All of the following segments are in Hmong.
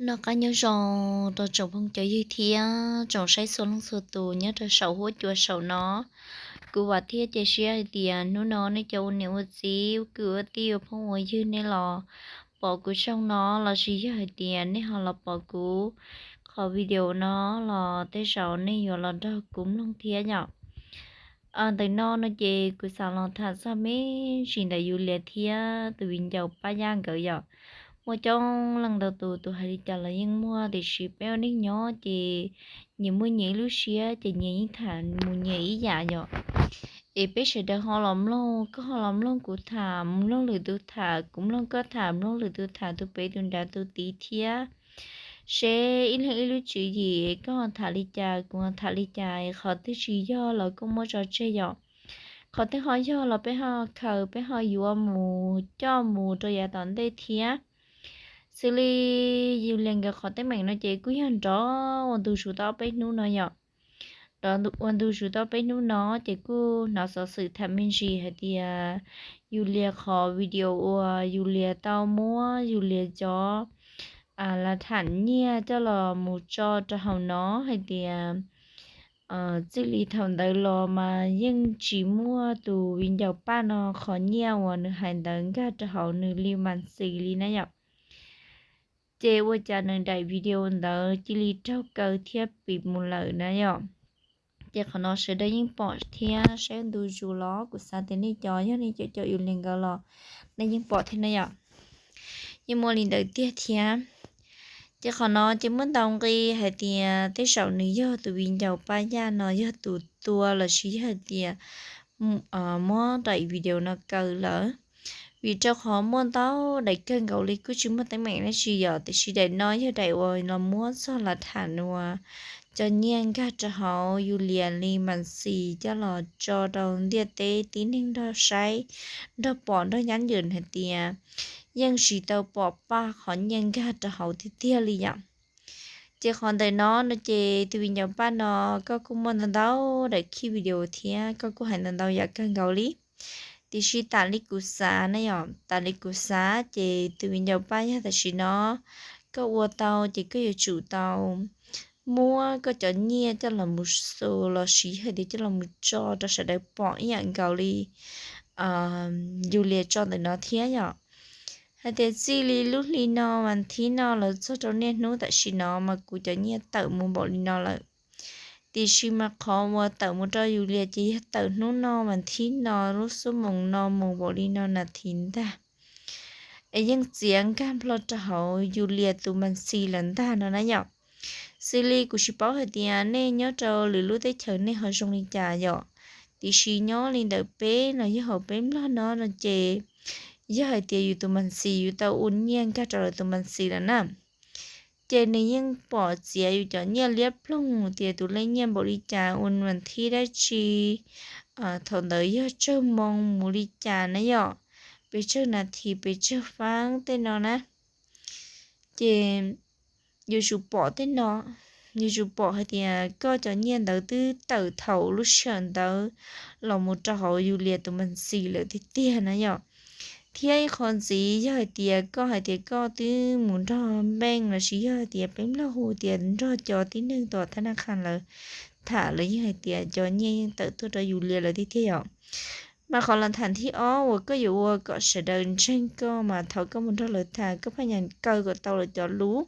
Noj qab nyob zoo rau tsoom phooj cov ywg thiab tsoom saib txhua leej txhua tus nyob rau saum huab cua saum no. Kuv vam thiab cia siab hais tias hnub no nej cov ua niam ua txiv, ua kwv ua tij, ua phooj ua ywg nej los pom kuv tshooj no, lossis yog hais tias nej ho los pom kuv qhov video no los tej zaum nej yuav los nrog kuv mloog thiab yom. Ntawm no no ces kuv xav los tham txog me ntsis ntawm Yus Lias thiab tus viv ncaus Paj Yaj nkawd yom. Muaj coob leej ntau tus, tus hais li cas los yeej muaj, tiam sis peb ua neej nyob ces nyias muaj nyias ib lub siab ces nyias yeej tham mus nyias ib yam yom. Es peb sawv daws ho los mloog, koj ho los mloog kuv tham, mloog lwm tus tham, kuv mloog koj tham, mloog lwm tus tham, tus pem tus nrad tus tid thiab, seb ib leeg ib lub tswv yim, koj ho tham li cas kuv ho tham li cas, qhov twg tsis yog los koj muab tso tseg yom. Qhov twg ho yog los peb ho khaws, peb ho yuav mus coj mus rau yav tom ntej thiab. Xws li Yus Lias nkawd qhov teeb meem no ces kuj yog nrov ua ntu zus tau peb hnub no yom. Nrov ua ntu zus tau peb hnub no ces kuj hnov xov xwm tham me ntsis hais tias Yus Lias qhov video uas Yus Lias tau muab Yus Lias cov la tham nyiaj coj los mus tso rau hauv no hais tias txij li thaum ntawd los mas yeej tsis muaj tus viv ncaus Paj no qhov nyiaj uas nws hais ntawd nkag rau hauv nws li mas xis li na yom. Ces ua cas nws daim video ntawd cia li raug kaw thiab pib mus lawm na yom. Ces qhov no sawv daws yeej pom thiab saib ntu zus los kuv xav tias nej cov yog nej cov caum Yus Lias nkawd los nej yeej pom thiab na yom. Yeej muaj li ntawd tiag thiab. Ces qhov no ces muaj ntau nqi hais tias tej zaum nws yog tus viv ncaus Paj Yaj no yog tus tua lossis yog hais tias muab daim video no kaw lawm. Vim rau qhov muaj ntau daim kawg nkaus li kuj tsis muaj teeb meem dab tsi yom, tiam sis daim no yog daim uas los muab txog la tham uas cov nyiaj nkag rau hauv Yus Lias li mas xis coj los tso rau ntiaj teb tib neeg nrog saib, nrog pom nrog nyab ywm hais tias yeej tsis tau pom Paj qhov nyiaj nkag rau hauv tiag tiag li yom. Ces qhov ntawm no no ces tus viv ncaus Paj no koj kuj muaj ntau ntau daim khib video thiab koj kuj hais ntau ntau yam kawg nkaus li. Tiam sis tas li kuv xav na yom, tas li kuv xav ces tus viv ncaus Paj Yaj tam sim no koj ua tau ces koj yuav tsum tau muab koj cov nyiaj coj los mus xus lossis hais tias coj los mus tso rau sawv daws pom ib yam nkaus li Yus Lias tso ntawm no thiab yom. Hais tias txij li lub hli no mas thib no los txog rau niaj hnub tam sim no mas kuv cov nyiaj tawm mus npaum li no lawm. Tiam sis mas qhov uas tawm mus rau Yus Lias ces yog tawm hnub no mas thib no lub xuab moos no mus npaum li no nas this ntag. Es yeej txiav nkag nplho rau hauv Yus Lias tus mas xis lawm ntag no na yom. Xws li kuv tsis paub hais tias nej nyob rau lwm lub teb chaws nej ho zoo li cas yom, tiam sis nyob li ntawm peb no yog hauv peb Nplog no no ces yog hais tias yus tus mas xis yus tau ua nyiaj nkag rau lawv tus mas xis lawm na, ces nws yeej pom txiav yus cov nyiaj liab ploog tias tus lej nyiaj npaum li cas ua mas thib dab tsi, thaum ntawd yog tsawg moo mus li cas na yom, pes tsawg nas this pes tsawg faab tej no na. Ces yuav tsum pom tej no, yuav tsum pom hais tias koj cov nyiaj ntawd twb tawm thaum lub sij hawm ntawd los mus rau hauv Yus Lias tus mas xis lawm tiag tiag na yom. Thiab ib qho ntxiv yog hais tias koj hais tias koj twb mus nrog npeej lossis yog hais tias peb Nplog hu tias nrog cov tib neeg tom thab naj qha lawv tham, lawv yeej hais tias cov nyiaj yeej tawm tuaj rau Yus Lias lawm tiag tiag yom. Mas qhov los tham thib ob uas koj yuav ua kom sawv daws ntseeg koj mas thaum koj mus nrog lawv tham koj pheej yuav kaw kom tau lawv cov lus.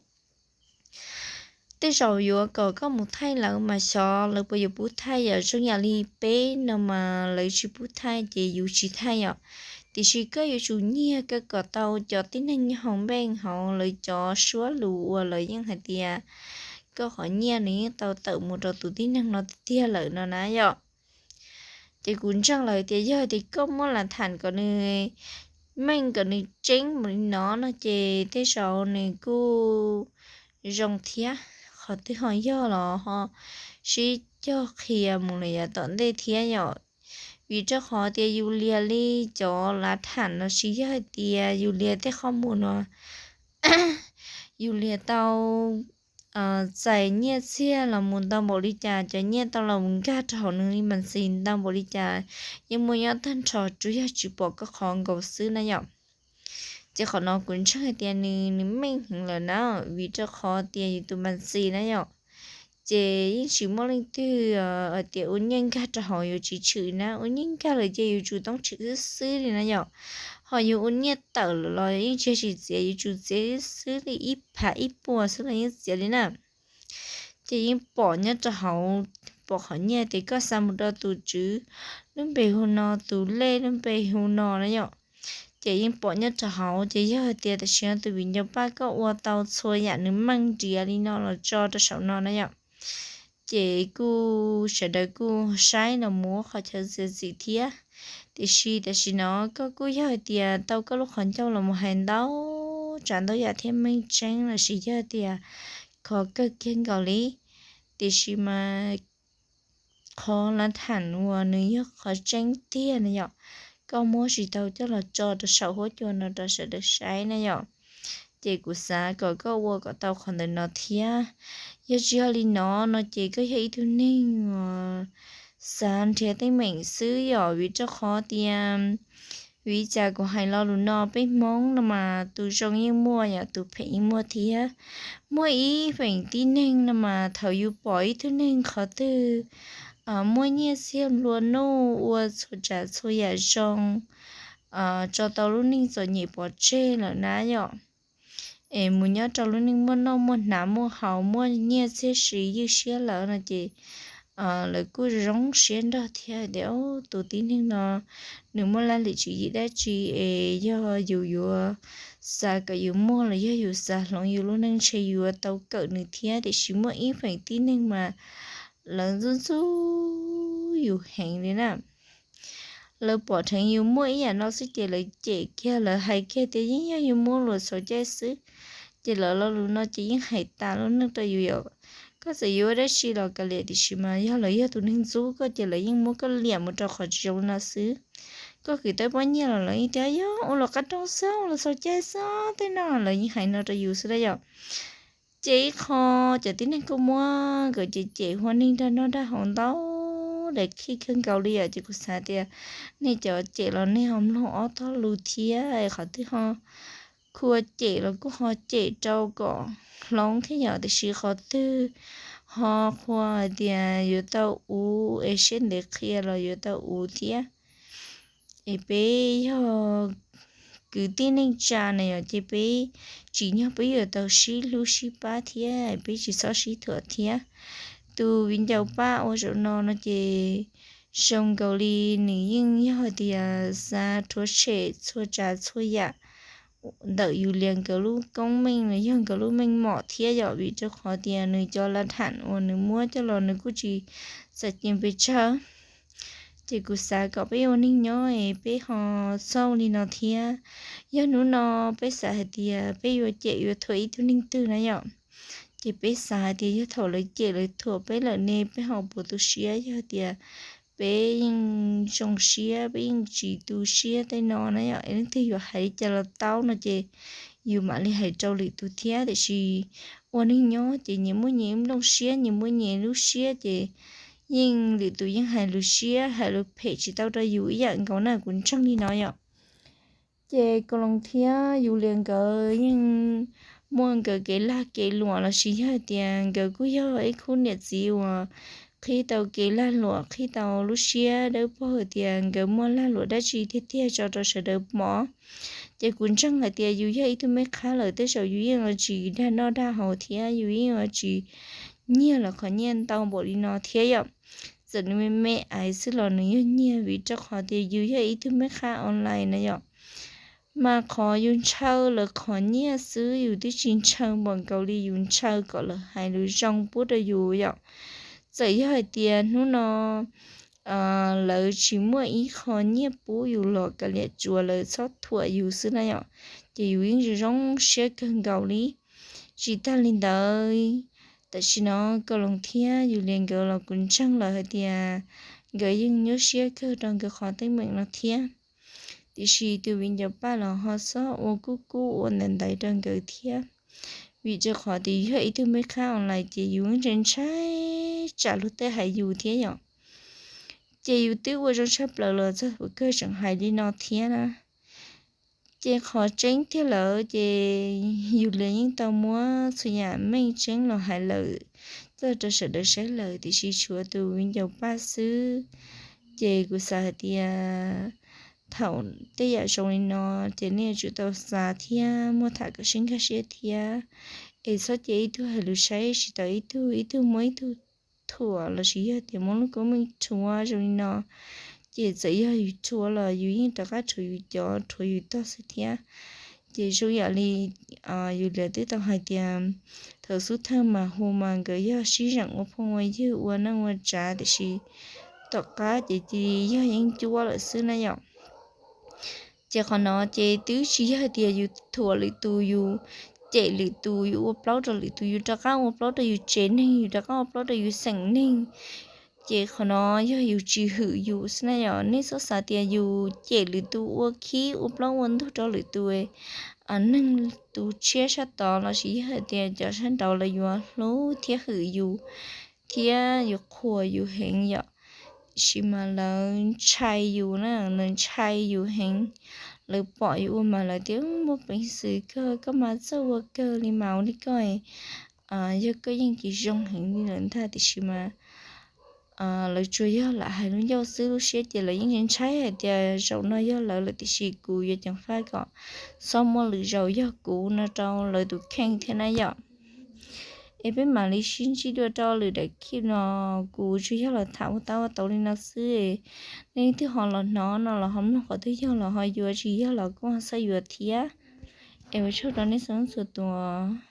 Tej zaum yuav kom koj mus thaij lawv mas xyov lawv puas yuav pub thaij yom. Zoo yam li peb no mas lawv tsis pub thaij ces yus tsis thaij yom. Tiam sis koj yuav tsum nyiag kawg kom tau cov tib neeg nyob hauv npeej hauv lawv cov suab lus uas lawv yeej hais tias koj qhov nyiaj nws yeej tau tawm mus rau tus tib neeg no tiag tiag lawm no na yom. Ces kuv ntseeg lawm tias yog tias koj muab lam tham kom nws meej kom nws tseeb mus li no no ces tej zaum nws kuj zoo thiab. Qhov twg ho yog los ho sib cog qhia mus lawm yav tom ntej thiab yom. Vim rau qhov tias Yus Lias li cov lav tham lossis yog hais tias Yus Lias tej qhov mus no Yus Lias tau txais nyiaj txiag los mus ntau npaum li cas, cov nyiaj tau los nkag rau hauv nws li mas xis ntau npaum li cas, yeej muaj nyob tag nrho, tsuas yog tsis pom koj qhov nkaus xwb na yom. Ces qhov no kuv ntseeg hais tias nws nws meej heev lawm na, vim rau qhov tias yus tus mas ntxis na yom, ces yeej tsis muaj leej twg hais tias ua nyiaj nkag rau hauv yuav tsis tshwm na, ua nyiaj nkag lawm ces yuav tsum toob tshwm xwb xwb li na yom. Ho yus ua nyiaj tawm lawm los yeej tsis txiav, yuav tsum txiav xwb li ib phav ib puas xwb los yeej txiav li na. Ces yeej pom nyob rau hauv, pom qhov nyiaj tias koj xa mus rau tus tswv lub npe hu no, tus lej lub npe hu no na yom. Ces yeej pom nyob rau hauv, ces yog hais tias tam sim no tus viv ncaus Paj koj ua tau txhua yam nws meej nriav li no los tso rau saum no na yom, ces kuj sawv daws kuj saib los mus ua qhov chaw txiav txim thiab. Tiam sis tam sim no koj kuj yog hais tias tau koj lub qhov ncauj los mus hais ntau tsav ntau yam thiab meej tseeb lossis yog tias kho kawg kiag nkaus li. Tiam sis mas qhov lav tham uas nws yog qhov tseeb tiag na yom, koj muab tsis tau coj los tso rau saum huab cua no rau sawv daws saib na yom. Ces kuv xav kom koj ua kom tau qhov ntawm no thiab. Yog tsis yog li no no ces koj yog ib tug neeg uas xav nrhiav teeb meem xwb yom, vim rau qhov tias vim cas kuv hais lo lus no, peb Hmoob no mas tus zoo yeej muaj yom, tus phem yeej muaj thiab. Muaj ib feem tib neeg no mas thaum yus pom ib tug neeg qhov twg muaj nyiaj txiag nplua nuj, ua txhua tsav txhua yam zoo, tso tau lub neej txom nyem pov tseg lawm na yom, es mus nyob rau lub neej muaj noj muaj hnav muaj haus muaj nyiaj txiag si ywj siab lawm no ces lawv kuj zoo siab nrog thiab tias, tus tib neeg no nws muaj laj lim tswv yim dab tsi es yog yus yuav xav kom yus muaj los yog yus xav hloov yus lub neej ntshe yuav tau kawm nws thiab. Tiam sis muaj ib feem tib neeg mas lawv ntxub ntxub yus heev li na. Lawv pom dheev yus muaj ib yam no xwb ces lawv cem kiag, lawv hais kiag tias yeej yog yus muab luag txhaum caij xwb. Ces lawv lo lus no ces yeej hais tas lub neej rau yus yom. Koj txawm yuav ua dab tsi los kav liam, tiam sis mas yog lawv yog tus neeg ntxub koj ces lawv yeej muab koj liam mus rau qhov tsis zoo no xwb. Koj khwv tau pob nyiaj los lawv yeej tias yog ua luag qab rooj xwb, ua luag txhaum caij xwb, tej no lawv yeej hais no rau yus xwb na yom. Ces ib qho cov tib neeg kuj muab nkawd cem cem ua neeg dag noj dag haus ntau, daim qhib kawg nkaus li yom. Ces kuv xav tias nej cov cem los nej ho mloog ob tog lus thiab, qhov twg ho khuas cem los kuj ho cem rau kom hloov thiab yom, tiam sis qhov twg ho qhuas hais tias yuav tau uv es siab ntev qhia los yuav tau uv thiab. Es peb yog kwv tij neej tsa na yom, ces peb tsim nyog peb yuav tau sib hlub sib pab thiab peb tsis txhob sib thuam thiab. Tus viv ncaus Paj ua zaum no no ces zoo nkaus li nws yeej yog tias xav rhuav tshem txhua tsav txhua yam ntawm yus lias nkawd lub koob meej los yog nkawd lub meej mom thiab yom, vim rau qhov tias nws cov lav tham uas nws muab coj los nws kuj tsis txais cai pes tsawg. Ces kuv xav kom peb ua neeg nyob es peb ho xauj li no thiab. Yog hnub no peb xav hais tias peb yuav cem yuav thuam ib tug neeg twg na yom, ces peb xav hais tias yog thaum lawv cem lawv thuam peb lawm ne peb ho puas tu siab. Yog tias peb yeej zoo siab, peb yeej tsis tu siab tej no na yom, es leej twg yuav hais li cas los tau no ces yus mam li hais rau lwm tus thiab. Tiam sis ua neeg nyob ces nyias muaj nyias nplooj siab, nyias muaj nyias lub siab, ces yeej lwm tus yeej hais lus siab hais lus phem tsis tau rau yus ib yam nkaus na, kuv ntseeg li no yom. Ces Kaus Loos thiab Yus Lias nkawd yeej muaj nkawd kev lag kev luam lossis yog hais tias nkawd kuj yog ib khub niam txiv uas qhib tau kev lag luam, qhib tau lub siab dawb paug hais tias nkawd muaj lag luam dab tsi tiag tiag tso rau sawv daws pom. Ces kuv ntseeg hais tias yus yog ib tug me qhab lawm tej zaum yus yeej yuav tsis dag noj dag haus thiab yus yeej yuav tsis nyiag lawv qhov nyiaj ntau npaum li no thiab yom. Txawm nws me me aiv xwb los nws yog nyiag, vim rau qhov tias yus yog ib tug me qhab online na yom. Mas qhov yus ntshaw lawv qhov nyiaj xwb yus twb tsis ntshaw npaum nkaus li yus ntshaw kom lawv hais lus zoo pub rau yus yom. Txawm yog hais tias hnub no lawv tsis muaj ib qho nyiaj pub yus los kav liam, tsuas lawv txhob thuam yus xwb na yom, ces yus yeej zoo zoo siab kawg nkaus li. Tsis tag li ntawd, tam sim no Kaus Loos thiab Yus Lias nkawd los kuv ntseeg lawm hais tias nkawd yeej nyuaj siab kawg rau nkawd qhov teeb meem no thiab. Tiam sis tus viv ncaus Paj los ho txhob ua kub kub ua ntaiv ntaiv rau nkawd thiab. Vim rau qhov tias yus yog ib tug me qhab online ces yus ntshai ntshai tsam luag tej hais yus thiab yom. Ces yus twb ua zoo tshaj plaws los txog thaum kawg tseem hais li no thiab na. Ces qhov tseeb tiag lawm ces yus li yeej tau muab txhua yam meej tseeb los hais lawm txog rau sawv daws saib lawm, tiam sis tshuav tus viv ncaus Paj xwb. Ces kuv xav hais tias thaum tej yam zoo li no ces nej yuav tsum tau xav thiab muaj tham kom sib nkag siab thiab, es txhob cia ib tug hais lus saib tsis taus ib tug, ib tug muab ib tug thuam lossis yog tias muab lub koob meej rhuav zoo li no, ces txawm yog yus rhuav los yus yeej rov qab rhuav yus cov, rhuav yus tog xwb thiab. Ces zoo yam li yus li twb tau hais tias thaum xub thawj mas hu mas nkawd yog sib zeem ua phooj ua ywg ua neej ua tsav, tiam sis tom qab ces cia li yog yeeb ncuab lawm xwb na yom. Ces qhov no ces twb tsis yog tias yus thuam lwm tus, yus cem lwm tus, yus ua plaub rau lwm tus, yus rov qab ua plaub rau yus tsev neeg, yus rov qab ua plaub rau yus xeem neeg. Ces qhov no yog yus tsis hwm yus xwb na yom. Nej txhob xav tias yus cem lwm tus, ua khib ua plaub ua ntug rau lwm tus, neeg tus tshiab sab tod lossis yog hais tias cov sab nraud lawv yuav hlub thiab hwm yus thiab yuav qhuas yus heev yom. Tiam sis mas lawv ntshai yus na, lawv ntshai yus heev. Lawv pom yus ua mas lawv tias muaj peev xwm kawg, koj mas txawj ua kawg li mas ua li koj yog koj yeej tsis zoo heev li lawm ntag. Tiam sis mas lawv tsuas yog lam hais lub ncauj xwb, lub siab ces lawv yeej ntshai hais tias zaum no yog lawv lawm, tiam sis kuv yuav ceev faj kom txhob muaj lwm zaus yog kuv no rau lawv tus kheej thiab na yom. Es peb mam li sib ntsib dua rau lwm daim clip no. Kuv tsuas yog los tham ua tab ua tau li no xwb. Nej leej twg ho los hnov no los ho mloog qhov twg yog los ho yuav, tsis yog los kuj ho xav yuav thiab. Es ua tsaug rau nej txhua leej txhua tus.